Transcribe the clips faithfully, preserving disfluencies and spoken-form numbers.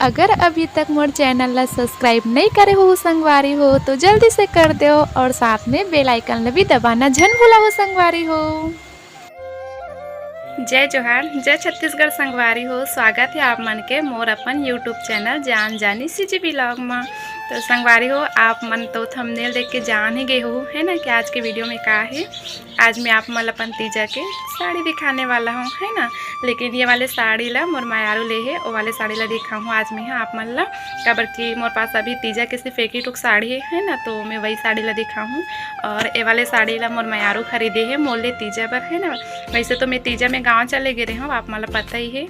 अगर अभी तक मोर चैनल ला सब्सक्राइब नहीं करे हो संगवारी हो, तो जल्दी से कर दो और साथ में बेल आइकन ला भी दबाना झन भूला हो संगवारी हो। जय जोहार, जय छत्तीसगढ़ संगवारी हो। स्वागत है आप मन के मोर अपन YouTube चैनल जान जानी CG vlog में। तो संगवारी हो, आप मन तो थंबनेल देख के जान ही गए हो, है ना, कि आज के वीडियो में का है। आज मैं आप मन ला अपन तीजा के साड़ी दिखाने वाला हूँ, है ना। लेकिन ये वाले साड़ी ला मोर मयारू ले हे, वो वाले साड़ी ला दिखाहूँ आज मैं ह आप मन ला, काबर कि मोर पास अभी तीजा के सिर्फ एक ही टुक साड़ी है, है ना, तो मैं वही साड़ी ला दिखाहूँ। और ये वाले साड़ी ला मोर मयारू खरीदे हे मोर ले तीजा बर, है ना। वैसे तो मैं तीजा में गाँव चले गए रहे हूँ, आप मन ला पता ही है,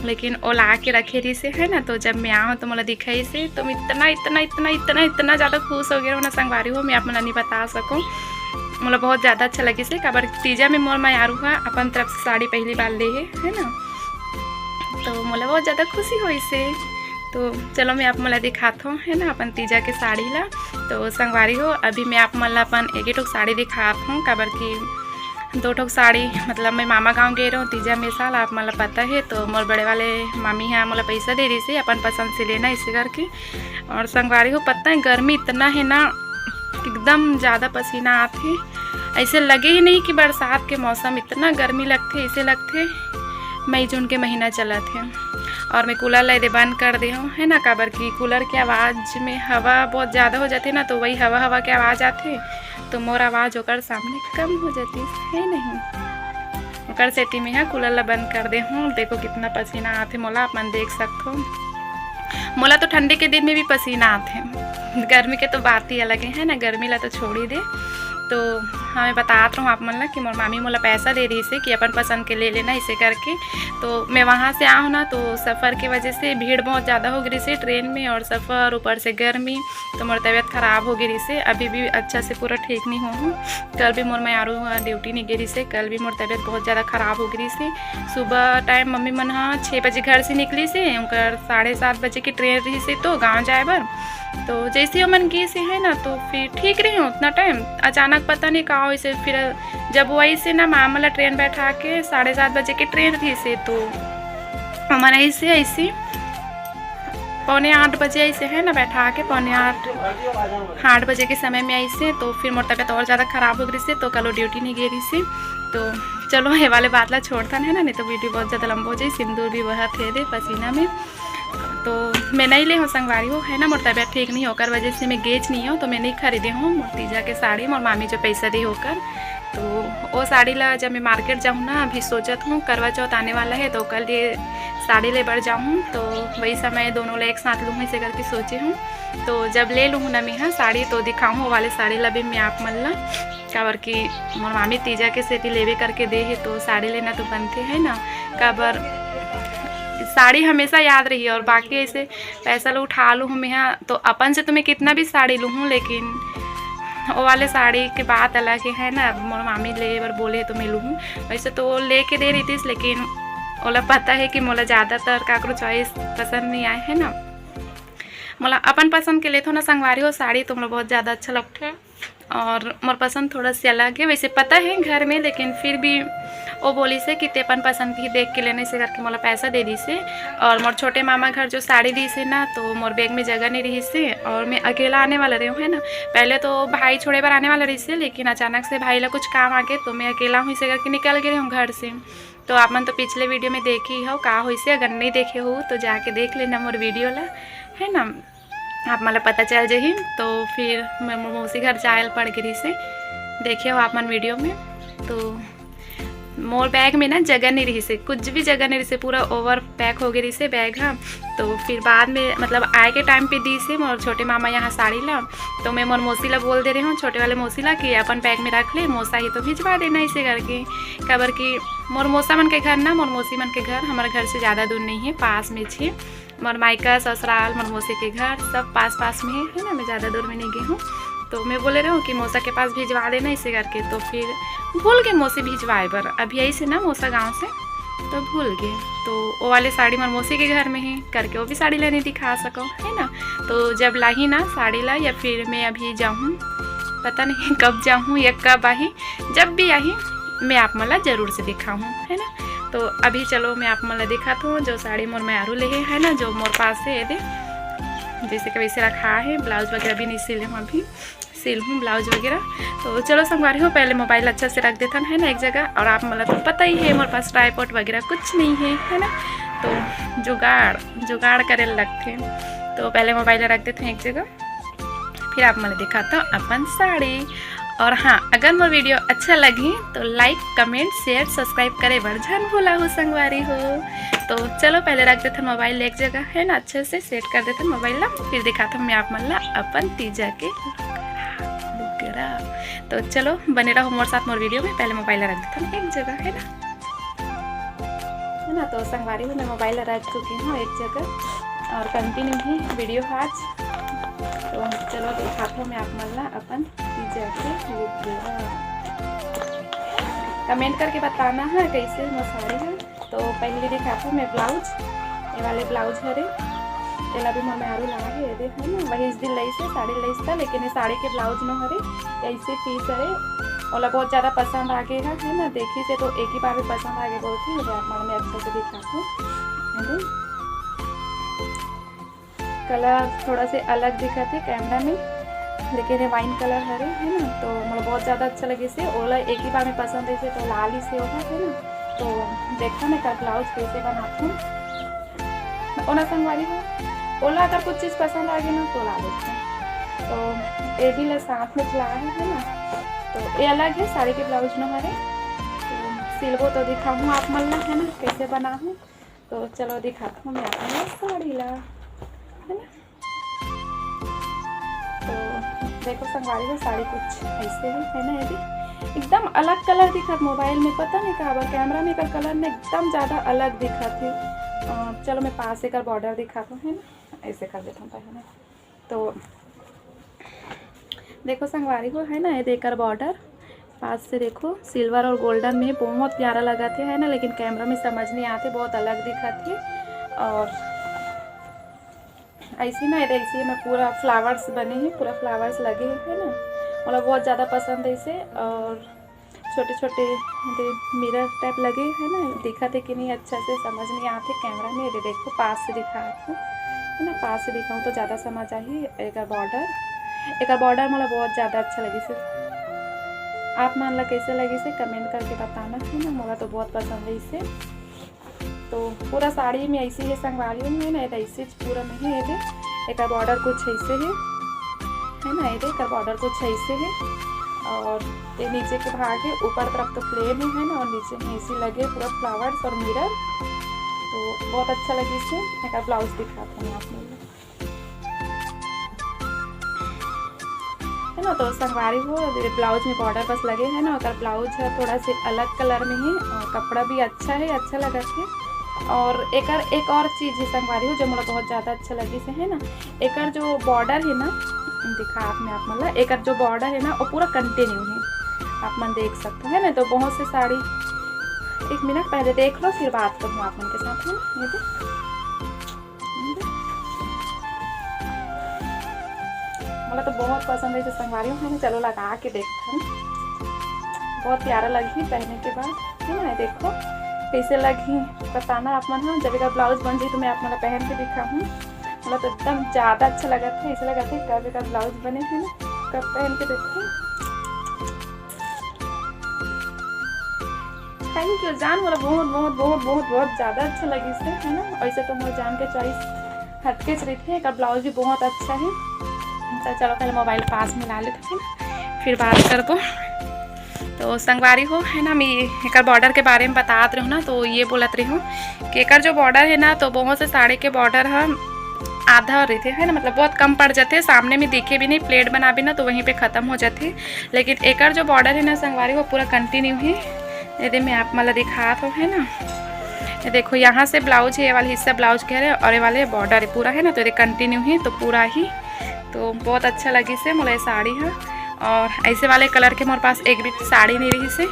लेकिन ओला के रखे रहिस हे, है ना। तो जब मैं आहूँ तो मोला दिखाइस हे, तो मैं इतना, इतना, इतना, इतना, इतना ज़्यादा खुश हो गए हूँ ना संगवारी हो, मैं आप मन ला नहीं बता सकूँ। मोला बहुत ज़्यादा अच्छा लगिस हे, काबर तीजा में मोर मयारू हा अपन तरफ से साड़ी पहली बार ले हे, है ना। तो मोला बहुत ज़्यादा खुशी होइस हे। तो चलो मैं आप मन ला दिखात हूँ, है ना, अपन तीजा के साड़ी ला। तो संगवारी हो, अभी मैं आप मन ला अपन एक ही ठोक साड़ी दिखात हूँ, काबर कि दो ठोक साड़ी, मतलब, मैं मामा गाँव गे रहूँ तीजा में साल, आप मन ला पता है, तो मोर बड़े वाले मामी हा मोला पैसा दे रहिस हे अपन पसंद से लेना, इसे करके। और संगवारी हो, पता है, गर्मी इतना है ना, एकदम ज़्यादा पसीना आत है। ऐसे लगे ही नहीं कि बरसात के मौसम, इतना गर्मी लगथे, ऐसे लगथे मई जून के महीना चलत है। और मैं कूलर ला एदे बंद कर दे हूँ, है ना, काबर कि कूलर के आवाज़ में हवा बहुत ज़्यादा हो जाती है ना, तो वही हवा हवा के आवाज़ आथे, तो मोर आवाज़ ओकर सामने कम हो जाती है, नहीं। ओकर सेती में हा कूलर ला बंद कर दे हूँ। देखो कितना पसीना आथे मोला, आप मन देख सकथो। मोला तो ठंडी के दिन में भी पसीना आथे, गर्मी के तो बात ही अलग है, है ना, गर्मी ला तो छोड़ ही दे। तो हाँ, मैं बतात रहूँ आप मन ला कि मोर मामी मोला पैसा दे रहिस हे कि अपन पसंद के ले लेना, इसे करके। तो मैं वहाँ से आहूँ ना, तो सफ़र की वजह से भीड़ बहुत ज़्यादा हो गई से ट्रेन में, और सफ़र, ऊपर से गर्मी, तो मोर तबीयत खराब हो गई से। अभी भी अच्छा से पूरा ठीक नहीं हो हूँ। कल भी मोर मयारू हा ड्यूटी नहीं गे रहिस हे, कल भी मोर तबीयत बहुत ज़्यादा खराब हो गई से। सुबह टाइम मम्मी मन हा छः बजे घर से निकलिस हे, उनकर साढ़े सात बजे की ट्रेन रहिस हे तो गाँव जाए बर। तो जैसे ही ओमन गिस हे ना, तो फिर ठीक रही हूँ उतना टाइम, अचानक पता नहीं का होइस हे। फिर जब वो आइस हे ना, मामा ला ट्रेन बैठा के, साढ़े सात बजे के ट्रेन रहिस हे, तो ओमन आइस हे ऐसे पौने आठ बजे आइस हे ना, बैठा के पौने आठ, आठ बजे के समय में आइस हे, तो फिर मोर तबीयत और ज़्यादा खराब हो गई से, तो कल वो ड्यूटी नहीं गे रहिस हे। तो चलो, ये वाले बात ला छोड़थन, है ना, नहीं तो वीडियो बहुत ज़्यादा लंबा हो जाए। सिंदूर भी बहत हे दे पसीना में। तो मैं नहीं ले हूँ संगवारी हो, है ना, मोर तबीयत ठीक नहीं, ओकर वजह से मैं गेच नहीं हूँ, तो मैं नहीं खरीदे हूँ मोर तीजा के साड़ी, मोर मामी जो पैसा दे ओकर। तो वो साड़ी ला जब मैं मार्केट जाऊँ ना, अभी सोचत हूँ करवा चौथ आने वाला है, तो ओकर लिए साड़ी ले बर जाऊँ, तो वही समय दोनों ला एक साथ लूँ, ऐसे करके सोचे हूँ। तो जब ले लूँ ना मैं हा साड़ी, तो दिखाऊँ वो वाले साड़ी ला भी मैं आप मन ला, काबर कि मोर मामी तीजा के सेती लेवे करके दे हे, तो साड़ी लेना तो बनथे, है ना, काबर साड़ी हमेशा याद रही। और बाकी ऐसे पैसा ला उठा लूँ मैं हा, तो अपन से तो मैं कितना भी साड़ी लूँ, लेकिन वो वाले साड़ी के बात अलग है, है ना। मोर मामी ले बर बोले तो मैं लूँ, वैसे तो वो लेके दे रहिस, लेकिन ओला पता है कि मोला ज़्यादातर काकरो चॉइस पसंद नहीं आए, है ना। मोला अपन पसंद के लेथों ना संगवारी हो साड़ी, तो मोला बहुत ज़्यादा अच्छा लगथे। और मोर पसंद थोड़ा सा अलग है, वैसे पता है घर में, लेकिन फिर भी वो बोलिस हे कि ते अपन पसंद की देख के लेना, इसे करके मोला पैसा दे दिस हे। और मोर छोटे मामा घर जो साड़ी दिस हे ना, तो मोर बैग में जगह नहीं रहिस हे, और मैं अकेला आने वाला रही हूँ, है ना। पहले तो भाई छोड़े बर आने वाला रहिस हे, लेकिन अचानक से भाई ला कुछ काम आ गए, तो मैं अकेला हूँ, इसे करके निकल गए रही हूँ घर से। तो आप मन तो पिछले वीडियो में देखे ही हो का होइस हे, अगर नहीं देखे हो तो जाके देख लेना मोर वीडियो ला, है ना, आप मन ला पता चल जाही। तो फिर मैं मोर मौसी घर जाए ल पड़ गे रहिस हे, देखे हो आप मन वीडियो में। तो मोर बैग में ना जगह नहीं रहिस हे, कुछ भी जगह नहीं रहिस हे, पूरा ओवर पैक हो गए रहिस हे बैग हा। तो फिर बाद में, मतलब, आए के टाइम पे दिस हे मोर छोटे मामा यहाँ साड़ी ला, तो मैं मोर मौसी ला बोल दे रहे हूँ, छोटे वाले मौसी ला, कि अपन बैग में रख ले, मौसा ही तो भिजवा देना, इसे करके। काबर कि मोर मौसा मन के घर ना, मोर मौसी मन के घर हमारे घर से ज़्यादा दूर नहीं है, पास में छे। मोर मायका, ससुराल, मोर मौसी के घर सब पास पास में है, है ना, मैं ज़्यादा दूर में नहीं गई हूँ। तो मैं बोले रहे हूँ कि मौसा के पास भिजवा देना, इसे करके। तो फिर भूल गए मौसी भिजवाए बर, अभी आई से ना मौसा गाँव से, तो भूल गए। तो वो वाले साड़ी मोर मौसी के घर में है करके, वो भी साड़ी लेने दिखा सको, है ना। तो जब लाही ना साड़ी ला, या फिर मैं अभी जाऊँ, पता नहीं कब जाऊँ या कब आही, जब भी आही मैं आप मन ला जरूर से दिखाऊँ, है ना। तो अभी चलो मैं आप मन ला दिखात हूँ जो साड़ी मोर मैरू ले हे, है ना, जो मोर पास हे, ये दे, जैसे कि वैसे रखा है। ब्लाउज वगैरह भी नहीं सिले हूँ अभी, सिल हूँ ब्लाउज वगैरह। तो चलो संगवारी हो, पहले मोबाइल अच्छा से रख देथन, है ना, एक जगह। और आप मन ला तो पता ही है, मोर पास ट्राइपॉड वगैरह कुछ नहीं है, है ना। तो जुगाड़ जुगाड़ करे लगथे। तो पहले मोबाइल रख देथन एक जगह, फिर आप मन ला दिखात हूँ अपन साड़ी। और हाँ, अगर मोर वीडियो अच्छा लगही तो लाइक, कमेंट, शेयर, सब्सक्राइब करे बर झन भूला हो संगवारी हो। तो चलो पहले रख देथन मोबाइल एक जगह, है ना, अच्छे से सेट कर देथन मोबाइल ला, फिर दिखात हूँ मैं आप मन ला अपन तीजा के लुगरा। तो चलो बने रहो मोर साथ मोर वीडियो में। पहले मोबाइल ला रख देथन एक जगह, है ना, है ना। तो संगवारी हो, मैं मोबाइल ला रख चुकी हूँ एक जगह और कंटिन्यू ही वीडियो आज। तो चलो दिखात हूँ मैं आप मन ला अपन तीजा के लुगरा। कमेंट करके बताना है कैसे मोर साड़ी है। तो पहले दिखात हूँ मैं ब्लाउज, ये वाले ब्लाउज हरे, एला भी मोर मैरू लाए हे, ये देखो ना, वही इस दिन लइस हे, साड़ी लइस था, लेकिन ये साड़ी के ब्लाउज न हरे, ऐसे पीस हरे, ओला बहुत ज़्यादा पसंद आ गे हे, है ना, देखिस हे तो एक ही बार में पसंद आ गे, बहुत ही आप मन में अच्छा से दिखात हूँ, है ना? कलर थोड़ा से अलग दिखत हे कैमरा में, लेकिन ये वाइन कलर हरे, है ना, तो मोला बहुत ज़्यादा अच्छा लगिस हे। ओला एक ही बार में पसंद आइस हे तो ला लिस हे ओहा, है ना। तो देखथन एकर ब्लाउज कैसे बनाथन। ओना संगवारी हो, ओला अगर कुछ चीज़ पसंद आ गे ना तो ला लेथन। तो ये भी ला साथ में चला है, है ना। तो ये अलग है, साड़ी के ब्लाउज न हरे। तो सिलबो तो दिखाहूँ आप मन ला, है ना, कैसे बनाहूँ। तो चलो दिखात हूँ मैं आप मन ला साड़ी ला, है ना। तो देखो संगवारी हो, साड़ी कुछ ऐसे है, है ना, ये भी एकदम अलग कलर दिखत मोबाइल में, पता नहीं काबर कैमरा में एकर कलर में एकदम ज़्यादा अलग दिखत है। अ, चलो मैं पास एकर बॉर्डर दिखात हूँ, है ना, ऐसे कर देता हूँ पहले। तो देखो संगवारी हो, है ना, ये दे एकर बॉर्डर पास से देखो, सिल्वर और गोल्डन में बहुत प्यारा लगत हे, है ना, लेकिन कैमरा में समझ नहीं आते, बहुत अलग दिखत हे। और ऐसे ना, ऐसे में पूरा फ्लावर्स बने हैं, पूरा फ्लावर्स लगे हैं, है ना, मतलब बहुत ज़्यादा पसंद है इसे। और छोटे छोटे दे मिरर टाइप लगे, है ना, दिखत हे कि नहीं अच्छा से समझ नहीं आते कैमरा में। ये देखो पास से दिखा आपको, है ना, पास से दिखाऊँ तो ज़्यादा समझ आही। एकर बॉर्डर, एकर बॉर्डर मोला बहुत ज़्यादा अच्छा लगिस हे। आप मन ला कैसे लगिस हे कमेंट करके बताना, है ना, मोला तो बहुत पसंद है इसे। तो पूरा साड़ी में ऐसे ही संगवारी हूँ, है ना, ऐसे पूरा में ही ये दे, एकर बॉर्डर कुछ ऐसे है, है ना, ये दे, एकर बॉर्डर कुछ ऐसे है। और ये नीचे के भाग है, ऊपर तरफ तो प्लेन है, है ना, और नीचे में ऐसे लगे पूरा फ्लावर्स और मिरर। तो बहुत अच्छा लगिस हे। एकर ब्लाउज दिखात हूँ आप लोग, है ना। तो संगवारी हो, ये ब्लाउज में बॉर्डर बस लगे है ना, ओकर ब्लाउज है थोड़ा से अलग कलर में ही, और कपड़ा भी अच्छा है, अच्छा लगत है। और एकर एक और चीज़ है संगवारी हो, जो मोला बहुत ज़्यादा अच्छा लगिस हे, है ना, एकर जो बॉर्डर है ना, दिखा आप मैं आप मन ला, एकर जो बॉर्डर है ना, वो पूरा कंटिन्यू है, आप मन देख सकते हो, है ना। तो बहुत से साड़ी, एक मिनट पहले देख लो, फिर बात करूँ आप मन के साथ, है ना। ये दे, मोला तो बहुत पसंद है, जो संगवारी हो, है ना, चलो लगा के देखथन, बहुत प्यारा लगही पहने के बाद, है ना। देखो कैसे लगही, बताना आप मन, हाँ, जब एकर ब्लाउज बन जाही तो मैं आप मन ला पहन के दिखाहूँ। मोला तो एकदम ज़्यादा अच्छा लगत है, ऐसे लगत है कब एकर ब्लाउज बने, है ना, कब पहन के देखो। थैंक यू जान, मोला बहुत बहुत बहुत बहुत बहुत ज़्यादा अच्छा लगिस हे, है ना। ऐसे तो मोर जान के चॉइस हटकेच रहिथे। एकर ब्लाउज भी बहुत अच्छा है। तो चलो पहले मोबाइल पास में ला लेते हैं, फिर बात करबो। तो संगवारी हो, है ना, मैं एकर बॉर्डर के बारे में बतात रही हूँ ना, तो ये बोलत रही हूँ कि एकर जो बॉर्डर है ना, तो बहुत से साड़ी के बॉर्डर ह आधा रहिथे, है ना, मतलब बहुत कम पड़ जाथे, सामने में दिखे भी नहीं, प्लेट बनाबे ना तो वहीं पे ख़त्म हो जाथे। लेकिन एकर जो बॉर्डर है ना संगवारी, वो पूरा कंटिन्यू है। ये दे मैं आप मन ला दिखात हूँ, है ना, ये देखो यहाँ से ब्लाउज है, ये वाला हिस्सा ब्लाउज के हरे और ये वाले बॉर्डर है पूरा, है ना, तो ये कंटिन्यू है, तो पूरा ही, तो बहुत अच्छा लगिस हे मोला ये साड़ी है। और ऐसे वाले कलर के मोर पास एक भी साड़ी नहीं रहिस हे,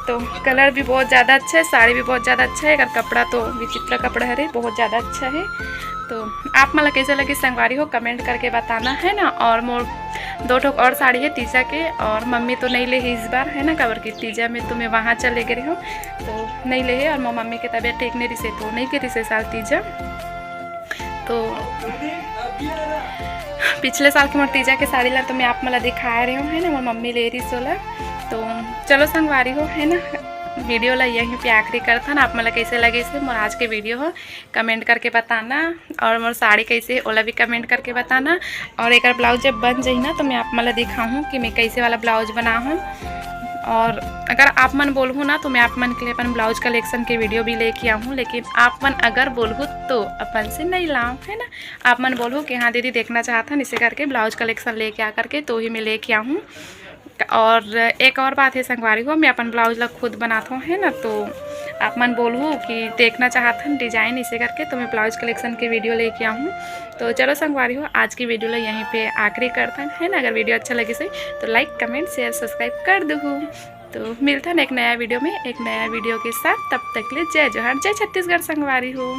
तो कलर भी बहुत ज़्यादा अच्छा है, साड़ी भी बहुत ज़्यादा अच्छा है, एकर कपड़ा तो विचित्र कपड़ा हरे, बहुत ज़्यादा अच्छा है। तो आप मन ला कैसे लगिस संगवारी हो, कमेंट करके बताना, है ना। और मोर दो ठोक और साड़ी है तीजा के, और मम्मी तो नहीं ले है इस बार, है ना, काबर कि तीजा में तो मैं वहाँ चले गए हूँ, तो नहीं ले है। और मोर मम्मी के तबीयत ठीक नहीं रहिसे, तो नहीं के रहिसे साल तीजा। तो पिछले साल के मोर तीजा के साड़ी ला तो मैं आप मन ला दिखाए रहे हूँ, है ना, मोर मम्मी ले रहिस ओला। तो चलो संगवारी हो, है ना, वीडियो ला यहीं पे आखिरी करथन। आप मन ला कैसे लगिस मोर आज के वीडियो हो, कमेंट करके बताना, और मोर साड़ी कैसे हे, ओला भी कमेंट करके बताना। और एकर ब्लाउज जब बन जाही ना, तो मैं आप मन ला दिखाहूँ कि मैं कैसे वाला ब्लाउज बनाहूँ। और अगर आप मन बोलहू ना, तो मैं आप मन के लिए अपन ब्लाउज कलेक्शन के वीडियो भी लेके आहूँ। लेकिन आप मन अगर बोलहू, तो अपन से नहीं लाऊँ, है ना। आप मन बोलहू कि हाँ दीदी, देखना चाहत हन, इसे करके ब्लाउज कलेक्शन लेके आ करके, तो ही मैं लेके आहूँ। और एक और बात है संगवारी हो, मैं अपन ब्लाउज ला खुद बनात हूँ, है ना। तो आप मन बोलहू कि देखना चाहत हन डिजाइन, इसे करके, तो मैं ब्लाउज कलेक्शन के वीडियो लेके आहूँ। तो चलो संगवारी हो, आज की वीडियो ला यहीं पे आखिरी करथन, है ना। अगर वीडियो अच्छा लगिस होही, तो लाइक, कमेंट, शेयर, सब्सक्राइब कर दुहू। तो मिलथन एक नया वीडियो में, एक नया वीडियो के साथ। तब तक ले जय जोहार, जय छत्तीसगढ़ संगवारी हो।